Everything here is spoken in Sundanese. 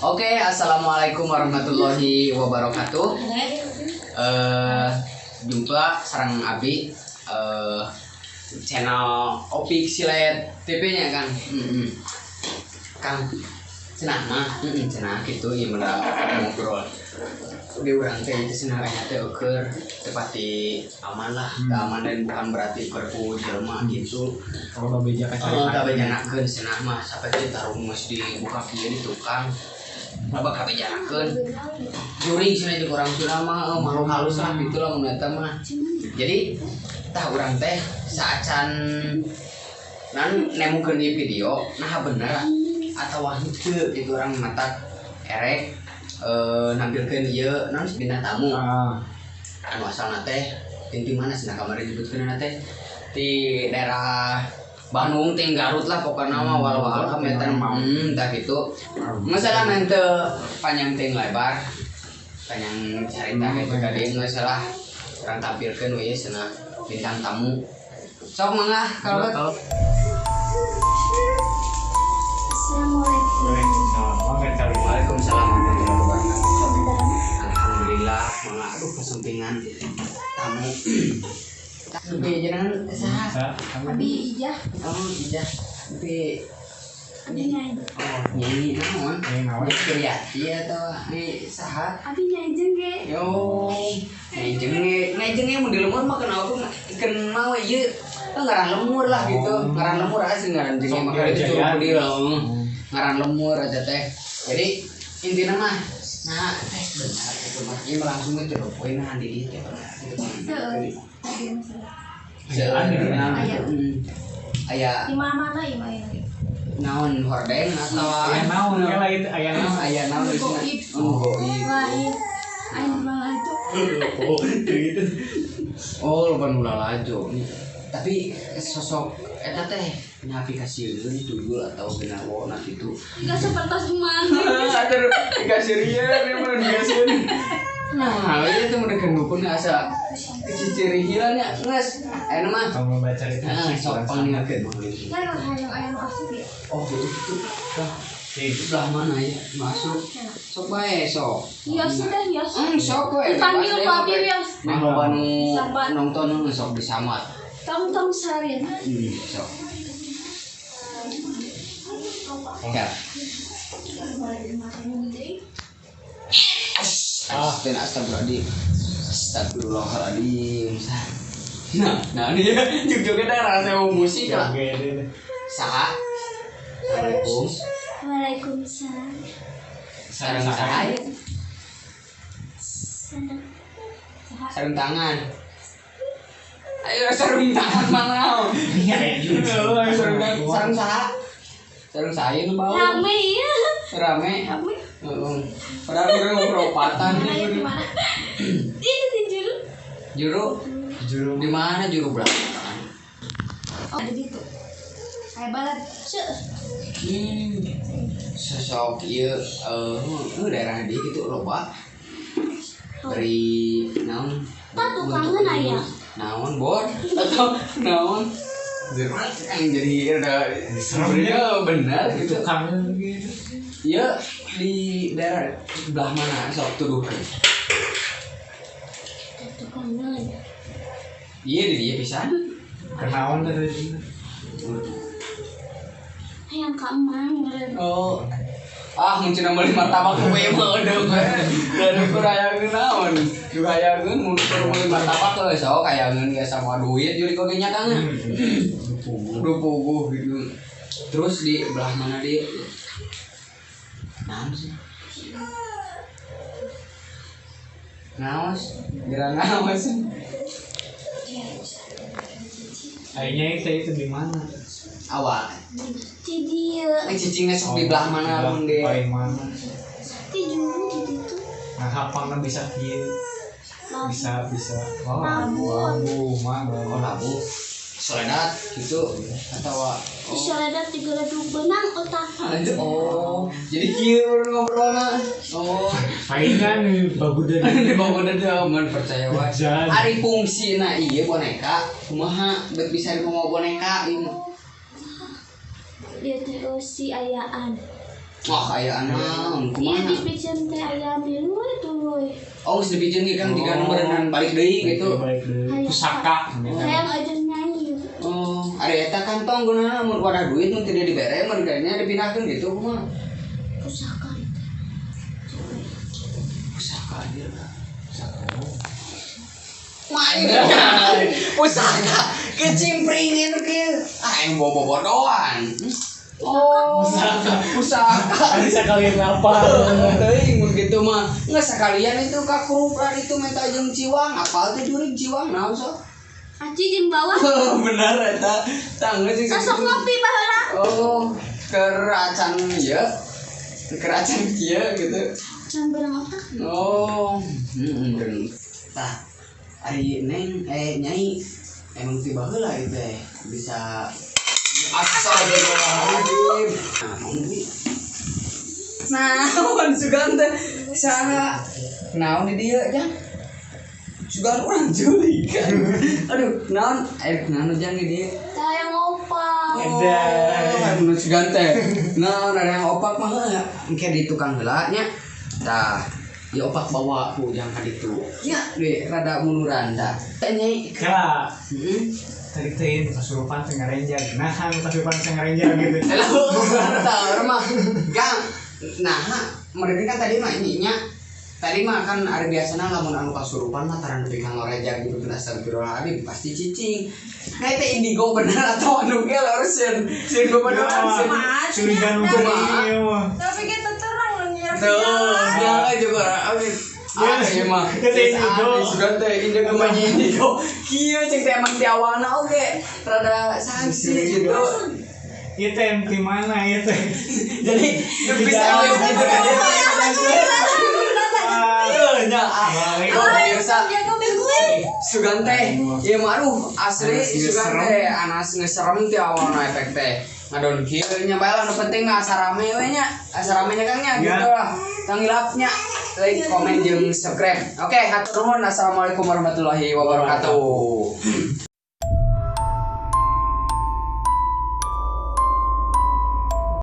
Oke, assalamualaikum warahmatullahi wabarakatuh. Jumpa sareng Abi channel Opik Silet TV nya, Kang. Kang, cenah mah, cenah gitu ieu mah ngobrol. Di urang teh itu cenah aya teh eueur teu pati aman lah, teu aman dan bukan berarti keur ku jelema gitu. Kalau beja ka Oh, kabejanakeun cenah mah sampai teh tarung geus dibuka kieu di tukang. Loba kabejanakeun. Jurig cenah jeung urang Sunda mah makhluk halus lah gitu lah mun eta mah. Jadi tah urang teh saacan nan nemukeun ieu video nah bener atau henteu gitu urang mata erek nampilkeun ieu naon sih bintang tamu. Anu asalna teh ti mana cenah kamari disebutkeun teh di daerah Bandung ting Garut lah pokokna mah walau alam eta tah kitu. Masalah teu panjang ting lebar panjang carita gitu ka dieu geus lah urang tampilkeun we cenah bintang tamu. Sok mangga kalau Assalamualaikum. Waalaikumsalam. Waalaikumsalam warahmatullahi wabarakatuh. Alhamdulillah mangga aduh kesempingan tamu. Tapi jangan saha? Abi Ijah. Oh, Ijah. Tapi Abi nyai. Oh, nyai naon? Nyai naon? Suryati atau nyai saha? Abi nyai jengge. Yo, nyai jengge. Nyai jengge mun di lemur mah kenal kenal ieu ngaran lemur lah gitu. Ngaran lemur asli ngaran jengge mah itu cukup di ngaran lemur aja teh. Jadi intinya mah nah teh benar itu mah ieu langsung itu poin nah di dieu teh benar gitu. Aya di mana-mana ieu mah naon hordeng atau aya naon ya lain aya naon aya naon di sini. Oh, goib. Lain. Aya lalajo. Oh, gitu. Oh, loba nu lalajo. Tapi sosok eta teh nya aplikasi tuyul atau genawona gitu. Enggak sepertos mah. Ada dikasih rieu memang dikasih. Nah, itu mah dukun asa keciciri hilangnya geus. Aya mah kamu baca itu. Heeh, sok pangningakeun. Kan hayang aya nu asup ya. Oh, gitu. Tah, di sebelah mana ya masuk? Sok bae sok. Iya sudah ya. Sok we. Dipanggil ku abi wios. Mah loba nu nonton nu sok disambat. Tong-tong sarian. Sok. Ya. Astagfirullahaladzim. Astagfirullahaladzim. Nah, ini juga ada rasa musik lah. Saha? Assalamualaikum. Waalaikumsalam. Sarung saha? Sarung tangan. Ayo sarung tangan mana? Iya, sarung tangan. Sarung saha? Sarung saya nu bau. Rame ya. Rame. Rame. Heeh. Padahal urang ngobrol-opatan. Di mana? Itu di juru. Juru? Juru di mana juru belakang? Oh, ada di itu. Kayak balad. Sosok ieu daerah di gitu loba. Beri naon? Tah tukangeun aya. Naon bor atau naon? Yang jadi udah sebenarnya benar gitu. Tukangnya gitu. Iya di daerah belah mana sok tuduhkeun. Tukangeun. Iya di dieu pisan. Kenaon teh di Hayang ka emang meureun. Oh. Ah mun cenah meuli martabak we mah eueuh we. Dan ukur hayangeun naon? Juga hayangeun mun ukur meuli martabak we sok hayangeun ge sama duit juri oge nya Kang. Duh puguh gitu. Terus di belah mana di? Naon sih? Naos, geura naos. Akhirnya itu di mana? Awal. Di dieu. Cicingnya sok di belah mana lamun di? Paling mana? Di juru di ditu. Nah, hapangna bisa kieu. Bisa. Oh, labu mah. Oh, labu. Soledat gitu atau soledat digeledug benang otak. Oh, jadi kieu ngobrolna. Oh, palingan bagudan. Di bagudan mun percaya wae. Ari fungsina ieu boneka kumaha bet bisa dimawa boneka ieu mah. Dia teh si ayaan. Wah, aya naon kumaha? Iya dipiceun teh aya milu tuluy. Oh, geus dipiceun ge Kang jiga nu meureunnan balik deui gitu. Balik deui. Pusaka. Hayang aja nyanyi. Oh, ada eta kantong gunana mun wadah duit mun tidak dibere mun kayaknya dipindahkeun gitu kumaha? Pusaka itu. Pusaka anjir. Pusaka. Main. Pusaka kecimpringin kieu. Ah, yang bobo-bodoan. Oh, pusaka. Ada sekalian lapar. Teuing mun kitu mah. Nggak sekalian itu ka kurupan itu minta jeung ciwang, apal teh jurig ciwang naon sok. Aci jeung bawah. Bener eta. Tangga sih. Sosok ngopi baheula. Oh, keracan ya. Keracan kieu gitu. Can berang otak. Oh, heeh. Tah, ari neng nyai emang tiba heula ieu teh bisa astagfirullahaladzim. Naon sugan teh saha? Naon di dieu jang? Sugan urang jurig. Aduh, naon air naon jang di dieu? Tah yang opak. Oh, anu sugan teh. Naon ada yang opak mah heula. Engke di tukang heula nya. Tah, di opak bawa ku jang ka ditu. Nya, we rada munduran tah. Nyai. Kela. Heeh. Tadi teh kasurupan teh ngarenjag. Nah, kasurupan teh ngarenjag gitu. Tah, mah. Gang. Nah, mereka kan tadi mah nya. Tadi mah kan ari biasana lamun anu kasurupan mah tara nepi ka ngorejag gitu kena astagfirullahaladzim pasti cicing. Nah, itu indigo bener atau anu ge harus sieun sieun bebeneran sieun. Curiga nu ieu mah. Tapi kita terang lu nyiar. Tuh, jangan juga amin. Ah, ieu mah. Teh indigo. Sugan teh indigo mah indigo. Kieu cing teh emang ti awalna oge rada sangsi gitu. Ieu teh di mana ieu teh? Jadi bisa gitu kan. Nya, pemirsa sugan teh ieu mah aduh asli sugan teh anas geus serem ti awalna efek teh ngadon kieu nya bae lah nu penting mah asa rame we nya asa rame nya Kang nya gitu lah tong hilapnya like komen jeung subscribe. Oke, hatur nuhun. Assalamualaikum warahmatullahi wabarakatuh.